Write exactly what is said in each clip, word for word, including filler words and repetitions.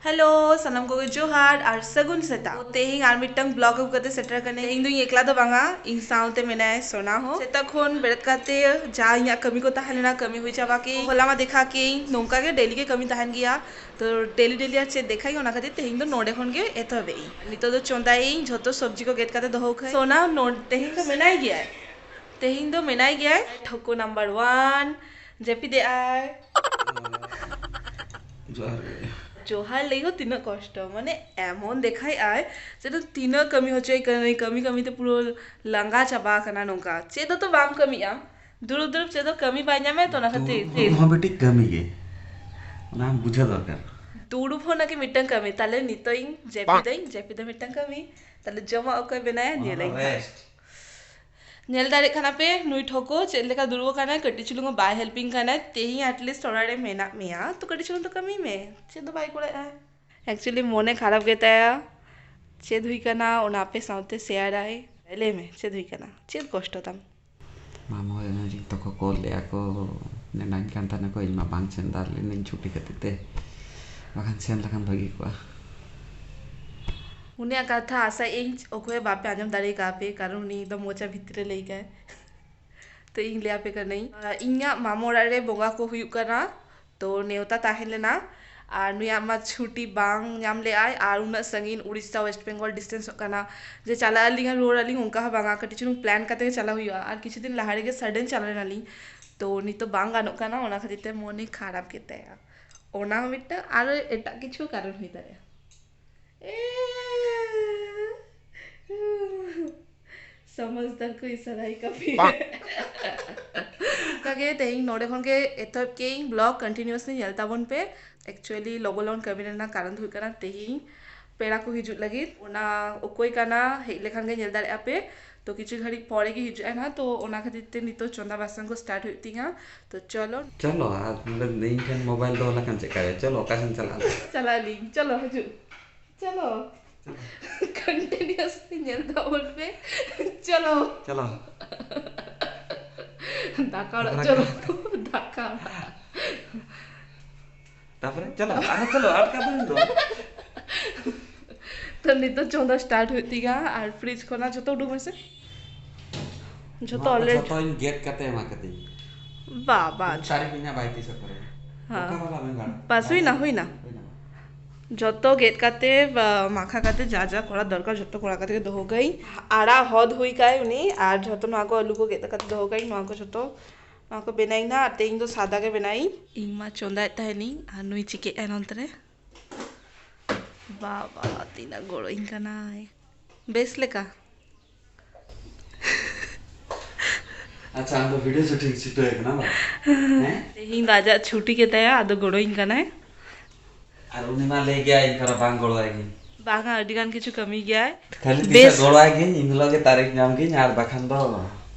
Hello, ᱥᱟᱱᱟᱢ ᱠᱚᱜᱮ ᱡᱚᱦᱟᱨ ᱟᱨ ᱥᱟᱹᱜᱩᱱ ᱥᱮᱛᱟᱜ᱾ ᱛᱮᱦᱮᱧ ᱟᱨ ᱢᱤᱫᱴᱟᱝ ᱵᱞᱚᱜ ᱟᱹᱜᱩ ᱠᱟᱛᱮ ᱥᱮᱴᱮᱨ ᱠᱟᱱᱟᱧ᱾ ᱤᱧ ᱫᱚᱧ ᱮᱠᱞᱟ ᱫᱚ ᱵᱟᱝᱟ, ᱤᱧ ᱥᱟᱶᱛᱮ ᱢᱮᱱᱟᱭᱟ ᱥᱳᱱᱟ ᱦᱚᱸ᱾ ᱥᱮᱛᱟᱜ ᱠᱷᱚᱱ ᱵᱮᱨᱮᱫ ᱠᱟᱛᱮ ᱡᱟ ᱤᱧᱟᱹᱜ ᱠᱟᱹᱢᱤ ᱠᱚ ᱛᱟᱦᱮᱸ ᱞᱮᱱᱟ, ᱠᱟᱹᱢᱤ ᱦᱩᱭ ᱪᱟᱵᱟ ᱠᱮᱫ᱾ ᱦᱚᱞᱟ ᱢᱟ ᱫᱮᱠᱷᱟ ᱠᱮᱫ ᱤᱧ, ᱱᱚᱝᱠᱟ ᱜᱮ ᱰᱮᱞᱤ ᱜᱮ ᱠᱟᱹᱢᱤ ᱛᱟᱦᱮᱱ ᱜᱮᱭᱟ᱾ ᱛᱚ ᱰᱮᱞᱤ ᱰᱮᱞᱤ ᱟᱨ ᱪᱮᱫ ᱫᱮᱠᱷᱟᱭ, ᱚᱱᱟ ᱠᱷᱟᱹᱛᱤᱨ ᱛᱮᱦᱮᱧ ᱫᱚ ᱱᱚᱰᱮ ᱠᱷᱚᱱ ᱜᱮ ᱮᱛᱚᱦᱚᱵ ᱮᱫ ᱤᱧ᱾ ᱱᱤᱛᱚᱜ ᱫᱚ ᱪᱚᱸᱫᱟᱭᱟᱹᱧ, ᱡᱷᱚᱛᱚ ᱥᱚᱵᱽᱡᱤ ᱠᱚ ᱜᱮᱫ ᱠᱟᱛᱮ ᱫᱚᱦᱚ ᱠᱟᱜ᱾ ᱥᱳᱱᱟ ᱱᱚᱰ-, ᱛᱮᱦᱮᱧ ᱫᱚ ᱢᱮᱱᱟᱭ ᱜᱮᱭᱟᱭ, ᱛᱮᱦᱮᱧ ᱫᱚ ᱢᱮᱱᱟᱭ ᱜᱮᱭᱟᱭ᱾ ᱴᱷᱚᱠᱚ ᱱᱟᱢᱵᱟᱨ ᱳᱣᱟᱱ, ᱡᱟᱹᱯᱤᱫ ᱮᱫ ᱟᱭ᱾ ᱡᱚᱦᱟᱨ ᱜᱮ᱾ ᱡᱚᱦᱟᱨ ᱞᱟᱹᱭ ᱦᱚᱸ ᱛᱤᱱᱟᱹᱜ ᱠᱚᱥᱴᱚ, ᱢᱟᱱᱮ ᱮᱢᱚᱱ ᱫᱮᱠᱷᱟᱭ ᱟᱭ ᱡᱮ ᱫᱚ ᱛᱤᱱᱟᱹᱜ ᱠᱟᱹᱢᱤ ᱦᱚᱪᱚᱭ ᱠᱟᱹᱱᱟᱹᱧ, ᱠᱟᱹᱢᱤ ᱠᱟᱹᱢᱤ ᱛᱮ ᱯᱩᱨᱟᱹ ᱞᱟᱸᱜᱟ ᱪᱟᱵᱟ ᱟᱠᱟᱱᱟ᱾ ᱱᱚᱝᱠᱟ ᱪᱮᱫ ᱫᱚ ᱛᱚ ᱵᱟᱢ ᱠᱟᱹᱢᱤᱭᱟ, ᱫᱩᱲᱩᱵ ᱫᱩᱲᱩᱵ ᱪᱮᱫ ᱫᱚ ᱠᱟᱹᱢᱤ ᱵᱟᱭ ᱧᱟᱢᱟᱭ ᱛᱚ, ᱚᱱᱟ ᱠᱷᱟᱹᱛᱤᱨ᱾ ᱫᱩᱲᱩᱵ ᱦᱚᱸ ᱢᱤᱫᱴᱤᱡ ᱠᱟᱹᱢᱤ ᱜᱮ, ᱚᱱᱟ ᱟᱢ ᱵᱩᱡᱷᱟᱹᱣ ᱫᱚᱨᱠᱟᱨ᱾ ᱫᱩᱲᱩᱵ ᱦᱚᱸ ᱱᱟᱠᱤ ᱢᱤᱫᱴᱟᱝ ᱠᱟᱹᱢᱤ, ᱛᱟᱦᱞᱮ ᱱᱤᱛᱚᱜ ᱤᱧ ᱡᱟᱹᱯᱤᱫᱟᱹᱧ, ᱡᱟᱹᱯᱤᱫ ᱫᱚ ᱢᱤᱫᱴᱟᱝ ᱠᱟᱹᱢᱤ, ᱛᱟᱦᱞᱮ ᱡᱚᱢᱟᱜ ᱚᱠᱚᱭ ᱵᱮᱱᱟᱭᱟ? ᱚᱱᱟ ᱧᱮᱞᱟᱹᱧ ᱫᱚ ᱦᱟᱸᱜ᱾ Rest᱾ ᱧᱮᱞ ᱫᱟᱲᱮᱭᱟᱜ ᱠᱟᱱᱟ ᱯᱮ ᱱᱩᱭ ᱴᱷᱚᱠᱚ ᱪᱮᱫ ᱞᱮᱠᱟ ᱫᱩᱲᱩᱵ ᱟᱠᱟᱱᱟᱭ, ᱠᱟᱹᱴᱤᱡ ᱪᱩᱞᱩᱝ ᱦᱚᱸ ᱵᱟᱭ helping ᱠᱟᱱᱟᱭ᱾ ᱛᱮᱦᱮᱧ at least ᱚᱲᱟᱜ ᱨᱮ ᱢᱮᱱᱟᱜ ᱢᱮᱭᱟ, ᱛᱚ ᱠᱟᱹᱴᱤᱡ ᱪᱩᱞᱩᱝ ᱫᱚ ᱠᱟᱹᱢᱤ ᱢᱮ, ᱪᱮᱫ ᱫᱚ ᱵᱟᱭ ᱠᱚᱨᱟᱣᱮᱫᱼᱟ᱾ Actually ᱢᱚᱱᱮ ᱠᱷᱟᱨᱟᱯ ᱜᱮᱛᱟᱭᱟ, ᱪᱮᱫ ᱦᱩᱭ ᱠᱟᱱᱟ ᱚᱱᱟ ᱟᱯᱮ ᱥᱟᱶᱛᱮ share ᱟᱭ᱾ ᱞᱟᱹᱭ ᱢᱮ ᱪᱮᱫ ᱦᱩᱭ ᱠᱟᱱᱟ, ᱪᱮᱫ ᱠᱚᱥᱴᱚ ᱛᱟᱢ? ᱢᱟᱢᱚ ᱮᱱᱟᱝ ᱛᱚᱠᱚ call ᱞᱮᱫᱼᱟ ᱠᱚ, ᱢᱮᱱᱟᱧ ᱠᱟᱱ ᱛᱟᱦᱮᱱᱟ ᱠᱚ, ᱤᱧ ᱢᱟ ᱵᱟᱝ ᱥᱮᱱ ᱫᱟᱲᱮ ᱞᱮᱱᱟᱹᱧ ᱪᱷᱩᱴᱤ ᱠᱷᱟᱹᱛᱤᱨ ᱛᱮ, ᱵᱟᱠᱷᱟᱱ ᱥᱮᱱ ᱞᱮᱠᱷᱟᱱ ᱵᱷᱟᱹᱜᱤ ᱠᱚᱜᱼᱟ᱾ ᱩᱱᱤᱭᱟᱜ ᱠᱟᱛᱷᱟ ᱟᱥᱟᱭᱟᱹᱧ ᱚᱠᱚᱭ ᱵᱟᱯᱮ ᱟᱸᱡᱚᱢ ᱫᱟᱲᱮ ᱠᱟᱣᱫᱮ, ᱠᱟᱨᱚᱱ ᱩᱱᱤ ᱫᱚ ᱢᱚᱪᱟ ᱵᱷᱤᱛᱨᱤ ᱨᱮ ᱞᱟᱹᱭ ᱠᱟᱭ᱾ ᱛᱚ ᱤᱧ ᱞᱟᱹᱭ ᱟᱯᱮ ᱠᱟᱹᱱᱟᱹᱧ, ᱤᱧᱟᱹᱜ ᱢᱟᱢᱚ ᱚᱲᱟᱜ ᱨᱮ ᱵᱚᱸᱜᱟ ᱠᱚ ᱦᱩᱭᱩᱜ ᱠᱟᱱᱟ, ᱛᱚ ᱱᱮᱣᱛᱟ ᱛᱟᱦᱮᱸ ᱞᱮᱱᱟ, ᱟᱨ ᱱᱩᱭᱟᱜ ᱢᱟ ᱪᱷᱩᱴᱤ ᱵᱟᱝ ᱧᱟᱢ ᱞᱮᱜᱼᱟᱭ, ᱟᱨ ᱩᱱᱟᱹᱜ ᱥᱟᱺᱜᱤᱧ ᱩᱲᱤᱥᱥᱟ West Bengal distanceᱚᱜ ᱠᱟᱱᱟ, ᱡᱮ ᱪᱟᱞᱟᱜ ᱟᱹᱞᱤᱧ ᱟᱨ ᱨᱩᱣᱟᱹᱲ ᱟᱹᱞᱤᱧ, ᱚᱱᱠᱟ ᱦᱚᱸ ᱵᱟᱝᱟ, ᱠᱟᱹᱴᱤᱡ ᱪᱩᱞᱩᱝ plan ᱠᱟᱛᱮ ᱜᱮ ᱪᱟᱞᱟᱣ ᱦᱩᱭᱩᱜᱼᱟ᱾ ᱟᱨ ᱠᱤᱪᱷᱩ ᱫᱤᱱ ᱞᱟᱦᱟ ᱨᱮᱜᱮ sudden ᱪᱟᱞᱟᱣ ᱞᱮᱱᱟᱞᱤᱧ, ᱛᱚ ᱱᱤᱛᱚᱜ ᱵᱟᱝ ᱜᱟᱱᱚᱜ ᱠᱟᱱᱟ, ᱚᱱᱟ ᱠᱷᱟᱹᱛᱤᱨ ᱛᱮ ᱢᱚᱱᱮ ᱠᱷᱟᱨᱟᱯ ᱜᱮᱛᱟᱭᱟ᱾ ᱚᱱᱟ ᱦᱚᱸ ᱢᱤᱫᱴᱟᱝ, ᱟᱨ ᱮᱴᱟᱜ ᱠᱤᱪᱷᱩ ᱠᱟᱨᱚᱱ ᱦᱩᱭ ᱫᱟᱲᱮᱭᱟᱜᱼᱟ᱾ समझदार को इशारा ही काफी है। ᱚᱱᱠᱟᱜᱮ ᱛᱮᱦᱮᱧ ᱱᱚᱰᱮ ᱠᱷᱚᱱ ᱜᱮ ᱮᱛᱚᱦᱚᱵ ᱠᱮᱫ ᱟᱹᱧ vlog, continuously ᱧᱮᱞ ᱛᱟᱵᱚᱱ ᱯᱮ᱾ Actually ᱞᱚᱜᱚᱱ ᱞᱚᱜᱚᱱ ᱠᱟᱹᱢᱤ ᱨᱮᱱᱟᱜ ᱠᱟᱨᱚᱱ ᱫᱚ ᱦᱩᱭᱩᱜ ᱠᱟᱱᱟ ᱛᱮᱦᱮᱧ ᱯᱮᱲᱟ ᱠᱚ ᱦᱤᱡᱩᱜ ᱞᱟᱹᱜᱤᱫ, ᱚᱱᱟ ᱚᱠᱚᱭ ᱠᱟᱱᱟ ᱦᱮᱡ ᱞᱮᱠᱷᱟᱱ ᱜᱮ ᱧᱮᱞ ᱫᱟᱲᱮᱭᱟᱜᱼᱟ ᱯᱮ᱾ ᱛᱚ ᱠᱤᱪᱷᱩ ᱜᱷᱟᱹᱲᱤᱡ ᱯᱚᱨᱮ ᱜᱮ ᱦᱤᱡᱩᱜ ᱟᱭ ᱱᱟᱦᱟᱜ, ᱛᱚ ᱚᱱᱟ ᱠᱷᱟᱹᱛᱤᱨ ᱛᱮ ᱱᱤᱛᱚᱜ ᱪᱚᱸᱫᱟ ᱵᱟᱥᱟᱝ ᱠᱚ start ᱦᱩᱭᱩᱜ ᱛᱤᱧᱟ᱾ ᱛᱚ ᱪᱚᱞᱚ᱾ ᱪᱚᱞᱚ, ᱟᱨ ᱱᱚᱰᱮ ᱤᱧ ᱴᱷᱮᱱ mobile ᱫᱚᱦᱚ ᱞᱮᱠᱷᱟᱱ ᱪᱮᱫ ᱠᱟᱭᱟ? ᱪᱚᱞᱚ, ᱚᱠᱟ ᱥᱮᱱ ᱪᱟᱞᱟᱜ ᱟᱞᱮ? ᱪᱟᱞᱟᱜ ᱟᱹᱞᱤᱧ, ᱪᱚᱞᱚ ᱦᱤᱡᱩᱜ, ᱪᱚᱞᱚ᱾ Continuously ᱧᱮᱞ ᱛᱟᱵᱚᱱ ᱯᱮ᱾ ᱪᱚᱞᱚ᱾ ᱪᱚᱞᱚ᱾ ᱫᱟᱠᱟ ᱚᱲᱟᱜ ᱫᱟᱠᱟ ᱪᱚᱞᱚ᱾ ᱫᱟᱠᱟ ᱚᱲᱟᱜ᱾ ᱛᱟᱯᱚᱨᱮ ᱪᱚᱞᱚ, ᱟᱨᱦᱚᱸ ᱪᱚᱞᱚ, ᱟᱴᱠᱟ ᱫᱚ ᱤᱧ ᱫᱚ᱾ ᱛᱚ ᱱᱤᱛᱚᱜ ᱪᱚᱸᱫᱟ start ᱦᱩᱭᱩᱜ ᱛᱤᱧᱟ ᱟᱨ fridge ᱠᱷᱚᱱᱟᱜ ᱡᱷᱚᱛᱚ ᱩᱰᱩᱠ ᱢᱮᱥᱮ᱾ ᱡᱷᱚᱛᱚ ᱱᱚᱣᱟ ᱠᱚ already ᱡᱷᱚᱛᱚᱧ ᱜᱮᱫ ᱠᱟᱛᱮ ᱮᱢᱟ ᱠᱟᱹᱫᱤᱧ᱾ ᱵᱟ, ᱵᱟ᱾ ᱛᱟᱹᱨᱤᱠᱷ ᱤᱧᱟᱹᱜ ᱵᱟᱭ ᱛᱤᱥ ᱠᱚᱨᱮ᱾ ᱦᱮᱸ᱾ ᱚᱠᱟ ᱵᱟᱞᱟ ᱵᱮᱸᱜᱟᱲ? ᱵᱟᱥ ᱦᱩᱭᱱᱟ, ᱦᱩᱭᱱᱟ᱾ ᱦᱩᱭᱱᱟ᱾ ᱡᱷᱚᱛᱚ ᱜᱮᱫ ᱠᱟᱛᱮ, ᱵᱟ, ᱢᱟᱠᱷᱟ ᱠᱟᱛᱮ ᱡᱟ ᱡᱟ ᱠᱚᱨᱟᱣ ᱫᱚᱨᱠᱟᱨ ᱡᱷᱚᱛᱚ ᱠᱚᱨᱟᱣ ᱠᱟᱛᱮ ᱜᱮ ᱫᱚᱦᱚ ᱠᱟᱜ ᱟᱹᱧ᱾ ᱟᱲᱟᱜ ᱦᱚᱫ ᱦᱩᱭ ᱠᱟᱜ ᱟᱹᱧ ᱩᱱᱤ, ᱟᱨ ᱡᱷᱚᱛᱚ ᱱᱚᱣᱟ ᱠᱚ ᱟᱹᱞᱩ ᱠᱚ ᱜᱮᱫ ᱠᱟᱛᱮ ᱫᱚᱦᱚ ᱠᱟᱜ ᱟᱹᱧ᱾ ᱱᱚᱣᱟ ᱠᱚ ᱡᱷᱚᱛᱚ, ᱱᱚᱣᱟ ᱠᱚ ᱵᱮᱱᱟᱣ ᱤᱧ ᱱᱟᱦᱟᱜ, ᱟᱨ ᱛᱮᱦᱮᱧ ᱫᱚ ᱥᱟᱫᱟ ᱜᱮ ᱵᱮᱱᱟᱣ ᱤᱧ᱾ ᱤᱧ ᱢᱟ ᱪᱚᱸᱫᱟᱭᱮᱫ ᱛᱟᱦᱮᱱᱤᱧ, ᱟᱨ ᱱᱩᱭ ᱪᱤᱠᱟᱹᱜ ᱟᱭ ᱱᱚᱱᱛᱮ ᱨᱮ? ᱵᱟᱵᱟ, ᱛᱤᱱᱟᱹᱜ ᱜᱚᱲᱚᱧ ᱠᱟᱱᱟᱭ ᱵᱮᱥ ᱞᱮᱠᱟ᱾ ᱟᱪᱪᱷᱟ, ᱟᱢ ᱫᱚ video shooting ᱪᱷᱩᱴᱟᱹᱣ ᱠᱟᱱᱟ ᱵᱟᱝ? ᱦᱮᱸ? ᱛᱮᱦᱮᱧ ᱫᱚ ᱟᱡᱟᱜ ᱪᱷᱩᱴᱤ ᱜᱮᱛᱟᱭᱟ, ᱟᱫᱚ ᱜᱚᱲᱚᱧ ᱠᱟᱱᱟᱭ᱾ ᱟᱨ ᱩᱱᱤ ᱢᱟ ᱞᱟᱹᱭ ᱜᱮᱭᱟᱭ, ᱤᱧ ᱠᱟᱨᱚ ᱵᱟᱝ ᱜᱚᱲᱚᱣᱟᱭ ᱜᱤᱧ᱾ ᱵᱟᱝᱟ, ᱟᱹᱰᱤ ᱜᱟᱱ ᱠᱤᱪᱷᱩ ᱠᱟᱹᱢᱤ ᱜᱮᱭᱟᱭ᱾ ᱠᱷᱟᱹᱞᱤ ᱛᱤᱥ ᱵᱮᱥ᱾ ᱜᱚᱲᱚᱣᱟᱭ ᱜᱤᱧ, ᱤᱱ ᱦᱤᱞᱳᱜ ᱜᱮ ᱛᱟᱹᱨᱤᱠᱷ ᱧᱟᱢ ᱜᱤᱧ, ᱟᱨ ᱵᱟᱠᱷᱟᱱ ᱫᱚ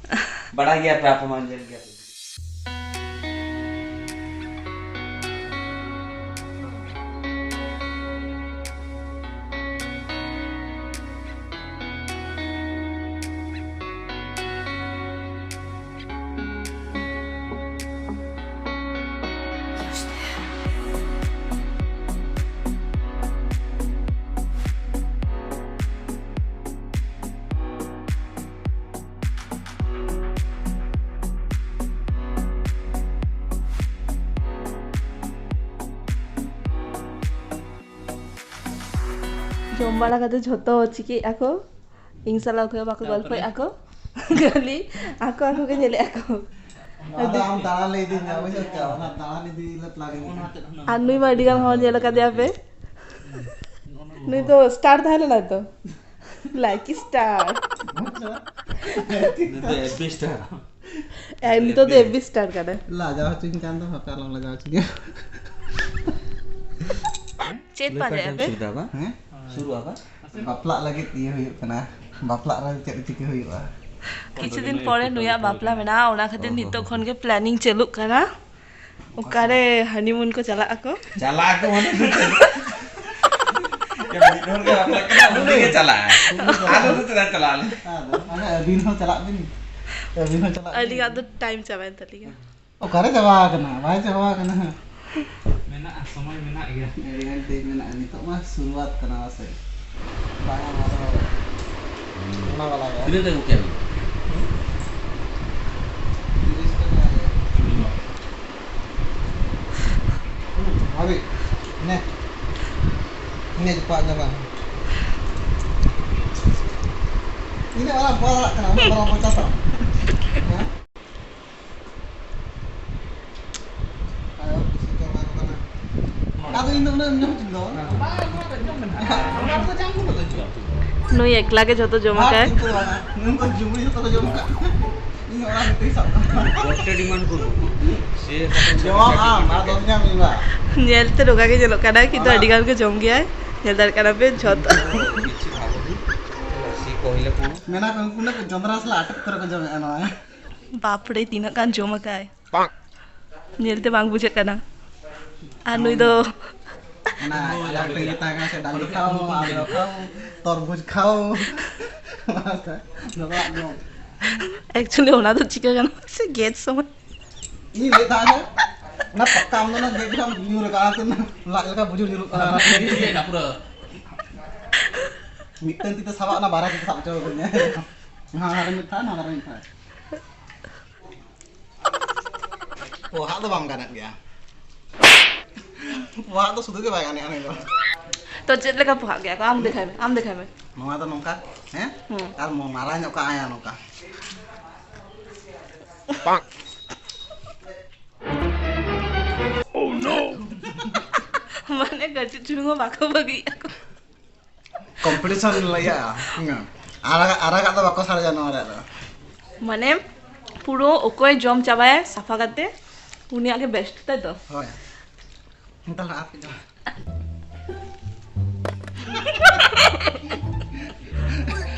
ᱵᱟᱲᱟᱭ ᱜᱮᱭᱟ ᱯᱮ, ᱟᱯᱮ ᱢᱟ ᱧᱮᱞ ᱜᱮᱭᱟ ᱯᱮ᱾ ᱡᱚᱢ ᱵᱟᱲᱟ ᱠᱟᱛᱮ ᱡᱷᱚᱛᱚ ᱪᱤᱠᱟᱹᱭᱮᱫᱼᱟ ᱠᱚ, ᱤᱧ ᱥᱟᱞᱟᱜ ᱚᱠᱚᱭ ᱦᱚᱸ ᱵᱟᱠᱚ ᱛᱟᱯᱚᱨᱮ? ᱜᱚᱞᱯᱷᱚᱭᱮᱫᱼᱟ ᱠᱚ, ᱠᱷᱟᱹᱞᱤ ᱟᱠᱚ ᱟᱠᱚ ᱜᱮ ᱧᱮᱞᱮᱫᱼᱟ ᱠᱚ᱾ ᱟᱫᱚ ᱟᱢ ᱫᱟᱬᱟᱱ ᱞᱮ ᱤᱫᱤ ᱢᱮᱭᱟ, ᱵᱩᱡᱷᱟᱹᱣ ᱠᱮᱫᱟᱢ? ᱚᱱᱟ ᱫᱟᱬᱟᱱ ᱤᱫᱤ ᱞᱮ planning ᱮᱫᱟ᱾ ᱟᱨ ᱱᱩᱭ ᱢᱟ ᱟᱹᱰᱤ ᱜᱟᱱ ᱦᱚᱲ ᱧᱮᱞ ᱟᱠᱟᱫᱮᱭᱟ ᱯᱮ, ᱱᱩᱭ ᱫᱚ star ᱛᱟᱦᱮᱸ ᱞᱮᱱᱟᱭ ᱛᱚ, lucky star᱾ ᱱᱩᱭ ᱫᱚ F B star᱾ ᱮ, ᱱᱤᱛᱚᱜ ᱫᱚ F B star ᱠᱟᱱᱟᱭ᱾ ᱞᱟᱡᱟᱣ ᱦᱚᱪᱚᱧ ᱠᱟᱱ ᱫᱚ, ᱦᱟᱯᱮ ᱟᱞᱚᱢ ᱞᱟᱡᱟᱣ ᱦᱚᱪᱚᱧᱟ᱾ ᱪᱮᱫ ᱯᱟᱸᱡᱟᱭᱮᱫᱼᱟ ᱯᱮ? ᱥᱩᱨᱩᱜᱼᱟ ᱵᱟᱝ? ᱦᱮᱸ? ᱥᱩᱨᱩᱜᱼᱟ ᱵᱟᱝ? ᱵᱟᱯᱞᱟᱜ ᱞᱟᱹᱜᱤᱫ ᱤᱭᱟᱹ ᱦᱩᱭᱩᱜ ᱠᱟᱱᱟ᱾ ᱵᱟᱯᱞᱟᱜ ᱨᱮ ᱪᱮᱫ ᱪᱤᱠᱟᱹ ᱦᱩᱭᱩᱜᱼᱟ? ᱠᱤᱪᱷᱩ ᱫᱤᱱ ᱯᱚᱨᱮ ᱱᱩᱭᱟᱜ ᱵᱟᱯᱞᱟ ᱢᱮᱱᱟᱜᱼᱟ, ᱚᱱᱟ ᱠᱷᱟᱹᱛᱤᱨ ᱚ, ᱦᱚ, ᱱᱤᱛᱚᱜ ᱦᱚ᱾ ᱠᱷᱚᱱ ᱜᱮ planning ᱪᱟᱹᱞᱩᱜ ᱠᱟᱱᱟ᱾ ᱚᱠᱟᱨᱮ honeymoon ᱠᱚ ᱪᱟᱞᱟᱜ ᱟᱠᱚ? ᱪᱟᱞᱟᱜ ᱟᱠᱚ ᱢᱟᱱᱮ ᱫᱚ ᱪᱮᱫ? ᱢᱤᱫ ᱦᱚᱲ ᱜᱮ ᱵᱟᱯᱞᱟᱜ ᱠᱟᱱᱟ, ᱩᱱᱤ ᱜᱮ ᱪᱟᱞᱟᱜᱼᱟᱭ᱾ ᱟᱫᱚ ᱫᱚ ᱪᱮᱫᱟᱜ ᱪᱟᱞᱟᱜ ᱟᱞᱮ? ᱟᱫᱚ, ᱟᱫᱚ ᱟᱹᱵᱤᱱ ᱦᱚᱸ ᱪᱟᱞᱟᱜ ᱵᱤᱱ᱾ ᱟᱹᱵᱤᱱ ᱦᱚᱸ ᱪᱟᱞᱟᱜ ᱵᱤᱱ᱾ ᱟᱹᱞᱤᱧᱟᱜ ᱫᱚ time ᱪᱟᱵᱟᱭᱮᱱ ᱛᱟᱹᱞᱤᱧᱟ᱾ ᱚᱠᱟᱨᱮ ᱪᱟᱵᱟ ᱟᱠᱟᱱᱟ? ᱵᱟᱭ ᱪᱟᱵᱟ ᱟᱠᱟᱱᱟ᱾ ᱥᱚᱢᱚᱭ ᱢᱮᱱᱟᱜ ᱜᱮᱭᱟ᱾ ᱟᱹᱰᱤ ᱜᱷᱟᱹᱲᱤᱡ ᱢᱮᱱᱟᱜᱼᱟ, ᱱᱤᱛᱚᱜ ᱢᱟ ᱥᱩᱨᱩᱣᱟᱛ ᱠᱟᱱᱟ ᱥᱮ᱾ ᱵᱟᱝᱟ, ᱱᱚᱣᱟ ᱫᱚ ᱚᱱᱟ ᱵᱟᱞᱟ ᱜᱮ᱾ ᱛᱤᱱᱟᱹᱜ ᱛᱮ ᱟᱹᱜᱩ ᱠᱮᱫ ᱵᱤᱱ? ᱛᱤᱨᱤᱥ ᱴᱟᱠᱟ ᱜᱮ᱾ ᱦᱩᱸ, ᱵᱷᱟᱵᱤ, ᱱᱮ᱾ ᱱᱮ ᱡᱚᱯᱟᱜ ᱧᱮᱞᱟ᱾ ᱤᱱᱟᱹᱜ ᱢᱟᱨᱟᱝ ᱵᱟᱞᱟᱜ ᱠᱟᱱᱟ, ᱩᱱᱟᱹᱜ ᱢᱟᱨᱟᱝ ᱢᱚᱪᱟ ᱛᱟᱢ᱾ ᱦᱮᱸ? ᱟᱭᱳ, ᱠᱩᱥᱤ ᱛᱮ ᱮᱢᱟ ᱠᱚ ᱠᱟᱱᱟ᱾ ᱟᱫᱚ ᱤᱧ ᱫᱚ ᱩᱱᱟᱹᱜ ᱮᱢ ᱡᱚᱢ ᱦᱚᱪᱚᱧ ᱫᱚ᱾ ᱱᱩᱭ ᱮᱠᱞᱟ ᱜᱮ ᱡᱷᱚᱛᱚ ᱡᱚᱢ ᱟᱠᱟᱭ᱾ ᱵᱷᱟᱵᱽ ᱪᱤᱱᱛᱟᱹ ᱫᱚ ᱵᱟᱝᱟ᱾ ᱱᱩᱭ ᱫᱚ ᱡᱩᱢᱲᱤ ᱡᱷᱚᱛᱚ ᱠᱚ ᱡᱚᱢ ᱟᱠᱟᱫ᱾ ᱤᱧ ᱫᱚ ᱚᱲᱟᱜ ᱵᱷᱤᱛᱤᱨ ᱥᱟᱵ ᱠᱟᱜ᱾ ᱜᱚᱴᱮ ᱰᱤᱢᱟᱱᱰ ᱠᱚ ᱩᱫᱩᱜ᱾ ᱥᱮ ᱡᱚᱢ ᱟᱢ, ᱟᱨ ᱵᱟᱢ ᱧᱟᱢ ᱤᱧ ᱵᱟ᱾ ᱧᱮᱞᱛᱮ ᱱᱚᱝᱠᱟ ᱜᱮ ᱧᱮᱞᱚᱜ ᱠᱟᱱᱟ, ᱠᱤᱱᱛᱩ ᱚᱱᱟ ᱟᱹᱰᱤ ᱜᱟᱱ ᱜᱮ ᱡᱚᱢ ᱜᱮᱭᱟᱭ᱾ ᱧᱮᱞ ᱫᱟᱲᱮᱭᱟᱜ ᱠᱟᱱᱟ ᱯᱮ ᱡᱷᱚᱛᱚ᱾ ᱵᱮᱥᱤ ᱵᱷᱟᱜᱚ ᱜᱮ᱾ ᱥᱤ ᱠᱚ ᱦᱩᱭ ᱞᱮᱠᱷᱟᱱ᱾ ᱢᱮᱱᱟ ᱠᱚ ᱩᱱᱠᱩ ᱱᱟᱜ ᱡᱚᱸᱰᱨᱟ ᱥᱟᱞᱟᱜ ᱟᱴᱮᱫ ᱠᱚᱨᱮ ᱠᱚ ᱡᱚᱢᱮᱫᱼᱟ ᱱᱚᱣᱟ᱾ ᱵᱟᱯᱨᱮ, ᱛᱤᱱᱟᱹᱜ ᱜᱟᱱ ᱡᱚᱢ ᱟᱠᱟᱭ᱾ ᱧᱮᱞᱛᱮ ᱵᱟᱝ ᱵᱩᱡᱷᱟᱹᱜ ᱠᱟᱱᱟ᱾ ᱟᱨ ᱱᱩᱭ ᱫᱚ ᱚᱱᱟ ᱟᱞᱟᱜᱽ ᱛᱮᱜᱮ ᱛᱟᱦᱮᱸ ᱠᱟᱱᱟ ᱥᱮ, ᱰᱟᱹᱞᱤ ᱠᱷᱟᱣ, ᱟᱢᱲᱟ ᱠᱷᱟᱣ, ᱛᱚᱨᱢᱩᱡᱽ ᱠᱷᱟᱣ᱾ ᱡᱚᱛᱚᱣᱟᱜ ᱡᱚᱢ᱾ Actually ᱚᱱᱟ ᱫᱚ ᱪᱤᱠᱟᱹ ᱜᱟᱱᱚᱜᱼᱟ ᱥᱮ, ᱜᱮᱫ ᱥᱚᱢᱚᱭ? ᱤᱧ ᱞᱟᱹᱭ ᱫᱟ ᱡᱮ, ᱚᱱᱟ ᱯᱟᱠᱟ ᱟᱢ ᱫᱚ ᱚᱱᱟ ᱜᱮᱫ ᱠᱮᱫᱟᱢ, ᱧᱩᱨ ᱟᱠᱟᱱᱟ, ᱚᱱᱟᱛᱮ ᱞᱟᱡ ᱞᱮᱠᱟ ᱵᱩᱡᱩᱨ ᱧᱩᱨᱩᱜ ᱠᱟᱱᱟ᱾ ᱯᱩᱨᱟᱹ᱾ ᱢᱤᱫᱴᱮᱱ ᱛᱤ ᱛᱮ ᱥᱟᱵ, ᱚᱱᱟ ᱵᱟᱨᱭᱟ ᱛᱤ ᱛᱮ ᱥᱟᱵ ᱦᱚᱪᱚ ᱠᱟᱹᱫᱤᱧᱟ᱾ ᱦᱟᱱᱟ ᱨᱮ ᱢᱤᱫ ᱫᱷᱟᱣ, ᱱᱚᱣᱟ ᱨᱮ ᱢᱤᱫ ᱫᱷᱟᱣ᱾ ᱯᱚᱦᱟᱜ ᱫᱚ ᱵᱟᱝ ᱜᱟᱱᱚᱜ ᱜᱮᱭᱟ᱾ ᱯᱚᱦᱟᱜ ᱫᱚ ᱥᱩᱫᱷᱩ ᱜᱮ ᱵᱟᱭ ᱜᱟᱱᱚᱜᱼᱟ ᱱᱩᱭ ᱫᱚ᱾ ᱛᱚ ᱪᱮᱫ ᱞᱮᱠᱟ ᱯᱚᱦᱟᱜ ᱜᱮᱭᱟ ᱠᱚ? ᱟᱢ ᱫᱮᱠᱷᱟᱭ ᱢᱮ, ᱟᱢ ᱫᱮᱠᱷᱟᱭ ᱢᱮ᱾ ᱱᱚᱣᱟ ᱫᱚ ᱱᱚᱝᱠᱟ, ᱦᱮᱸ? ᱦᱩᱸ᱾ ᱟᱨ ᱢᱚ-, ᱢᱟᱨᱟᱝ ᱧᱚᱜ ᱠᱟᱜ ᱟᱭᱟ ᱱᱚᱝᱠᱟ᱾ ᱢᱟᱱᱮ ᱠᱟᱹᱴᱤᱡ ᱪᱩᱞᱩᱝ ᱦᱚᱸ ᱵᱟᱠᱚ ᱵᱟᱹᱜᱤᱭᱮᱫᱼᱟ ᱠᱚ᱾ Competition ᱞᱟᱹᱭᱟ᱾ ᱟᱨᱟᱜ, ᱟᱨᱟᱜᱟᱜ ᱫᱚ ᱵᱟᱠᱚ ᱥᱟᱨᱡᱟ ᱱᱚᱣᱟ ᱨᱮᱭᱟᱜ ᱫᱚ᱾ ᱢᱟᱱᱮ ᱯᱩᱨᱟᱹ ᱚᱠᱚᱭ ᱡᱚᱢ ᱪᱟᱵᱟᱭᱟ ᱥᱟᱯᱷᱟ ᱠᱟᱛᱮ, ᱩᱱᱤᱭᱟᱜ ᱜᱮ best, ᱛᱟᱭ ᱛᱚ? ᱦᱳᱭ᱾ ᱛᱟᱦᱞᱮ ᱟᱨ ᱠᱟᱹᱡ ᱫᱚ᱾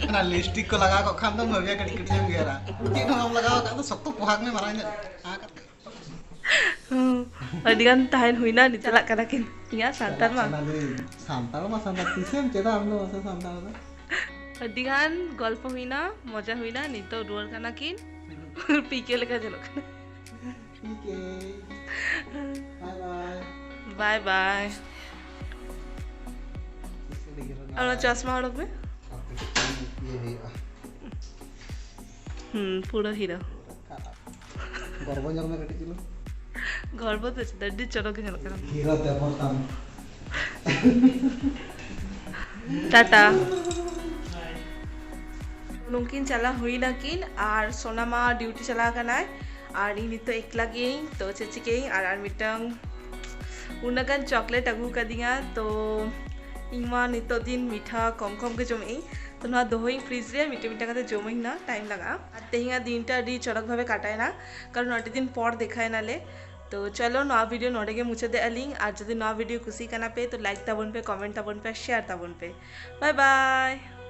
ᱚᱱᱟ lipstick ᱠᱚ ᱞᱟᱜᱟᱣ ᱠᱚᱜ ᱠᱷᱟᱱ ᱫᱚ ᱵᱷᱟᱹᱜᱤ ᱠᱟᱹᱴᱤᱡ ᱠᱟᱹᱴᱤᱡ ᱮᱢ ᱜᱮᱨᱟ᱾ ᱪᱮᱫ ᱦᱚᱸ ᱵᱟᱢ ᱞᱟᱜᱟᱣ ᱟᱠᱟᱫ ᱫᱚ ᱥᱚᱠᱛᱚ ᱯᱚᱦᱟᱜ ᱢᱮ ᱢᱟᱨᱟᱝ ᱧᱚᱜ᱾ ᱟᱹᱰᱤ ᱜᱟᱱ ᱛᱟᱦᱮᱱ ᱦᱩᱭᱱᱟ, ᱱᱤᱛ ᱪᱟᱞᱟᱜ ᱠᱟᱱᱟ ᱠᱤᱱ᱾ ᱤᱧᱟᱹᱜ ᱥᱟᱱᱛᱟᱲ ᱢᱟ᱾ ᱪᱟᱞᱟᱜ ᱠᱟᱱᱟᱞᱤᱧ᱾ ᱥᱟᱱᱛᱟᱲ ᱢᱟ ᱥᱟᱱᱛᱟᱲ, ᱛᱤᱥᱮᱢ ᱪᱮᱫᱟ ᱟᱢ ᱫᱚ ᱢᱟᱥᱮ ᱥᱟᱱᱛᱟᱲ ᱫᱚ? ᱟᱹᱰᱤ ᱜᱟᱱ ᱜᱚᱞᱯᱚ ᱦᱩᱭᱱᱟ, ᱢᱚᱡᱟ ᱦᱩᱭᱱᱟ, ᱱᱤᱛᱚᱜ ᱨᱩᱣᱟᱹᱲ ᱠᱟᱱᱟ ᱠᱤᱱ᱾ ᱯᱤᱠᱮ ᱞᱮᱠᱟ ᱧᱮᱞᱚᱜ ᱠᱟᱱᱟ᱾ ᱯᱤᱠᱮ᱾ Bye bye. ᱵᱟᱭ ᱵᱟᱭ᱾ ᱟᱨ ᱚᱱᱟ ᱪᱚᱥᱢᱟ ᱦᱚᱨᱚᱜ ᱢᱮ᱾ ᱦᱩᱸ, ᱯᱩᱨᱟᱹ ᱦᱤᱨᱳ᱾ ᱜᱚᱨᱵᱚ ᱧᱮᱞ ᱢᱮ ᱠᱟᱹᱴᱤᱡ ᱪᱩᱞᱩᱝ᱾ ᱜᱚᱨᱵᱚ ᱫᱚ ᱪᱮᱫ, ᱟᱹᱰᱤ ᱪᱚᱨᱚᱠ ᱜᱮ ᱧᱮᱞᱚᱜ ᱠᱟᱱᱟ᱾ ᱦᱤᱨᱳ ᱛᱮ ᱯᱚᱨᱛᱟᱢ᱾ ᱴᱟᱴᱟ᱾ ᱱᱩᱝᱠᱤᱱ ᱪᱟᱞᱟᱣ ᱦᱩᱭ ᱱᱟᱠᱤᱱ ᱟᱨ ᱥᱳᱱᱟ ᱢᱟ ᱰᱤᱭᱩᱴᱤ ᱪᱟᱞᱟᱣ ᱠᱟᱱᱟᱭ ᱟᱨ ᱤᱧ ᱱᱤᱛᱚᱜ ᱮᱠᱞᱟ ᱜᱤᱭᱟᱹᱧ, ᱛᱚ ᱪᱮᱫ ᱪᱤᱠᱟᱹᱭᱟᱹᱧ? ᱟᱨ, ᱟᱨ ᱢᱤᱫᱴᱟᱝ ᱩᱱᱟᱹᱜ ᱜᱟᱱ ᱪᱚᱠᱞᱮᱴ ᱟᱹᱜᱩ ᱠᱟᱫᱤᱧᱟ, ᱛᱚ ᱤᱧ ᱢᱟ ᱱᱤᱛᱚᱜ ᱫᱤᱱ ᱢᱤᱴᱷᱟ ᱠᱚᱢ ᱠᱚᱢ ᱜᱮ ᱡᱚᱢᱮᱜ ᱟᱹᱧ, ᱛᱚ ᱱᱚᱣᱟ ᱫᱚᱦᱚᱭᱤᱧ ᱯᱷᱨᱤᱡᱽ ᱨᱮ, ᱢᱤᱫᱴᱮᱱ ᱢᱤᱫᱴᱮᱱ ᱠᱟᱛᱮ ᱡᱚᱢᱟᱹᱧ ᱱᱟ, ᱴᱟᱭᱤᱢ ᱞᱟᱜᱟᱜᱼᱟ᱾ ᱟᱨ ᱛᱮᱦᱮᱧᱟᱜ ᱫᱤᱱᱴᱟ ᱟᱹᱰᱤ ᱪᱚᱨᱚᱠ ᱵᱷᱟᱵᱮ ᱠᱟᱴᱟᱭᱮᱱᱟ, ᱠᱟᱨᱚᱱ ᱟᱹᱰᱤ ᱫᱤᱱ ᱯᱚᱨ ᱫᱮᱠᱷᱟᱭᱮᱱᱟᱞᱮ᱾ ᱛᱚ ᱪᱚᱞᱚ, ᱱᱚᱣᱟ ᱵᱷᱤᱰᱤᱭᱳ ᱱᱚᱰᱮ ᱜᱮ ᱢᱩᱪᱟᱹᱫᱮᱜᱼᱟ ᱞᱤᱧ, ᱟᱨ ᱡᱩᱫᱤ ᱱᱚᱣᱟ ᱵᱷᱤᱰᱤᱭᱳ ᱠᱩᱥᱤ ᱠᱟᱱᱟ ᱯᱮ ᱛᱚ ᱞᱟᱭᱤᱠ ᱛᱟᱵᱚᱱ ᱯᱮ, ᱠᱚᱢᱮᱱᱴ ᱛᱟᱵᱚᱱ ᱯᱮ, ᱥᱮᱭᱟᱨ ᱛᱟᱵᱚᱱ ᱯᱮ᱾ ᱵᱟᱭ ᱵᱟᱭ᱾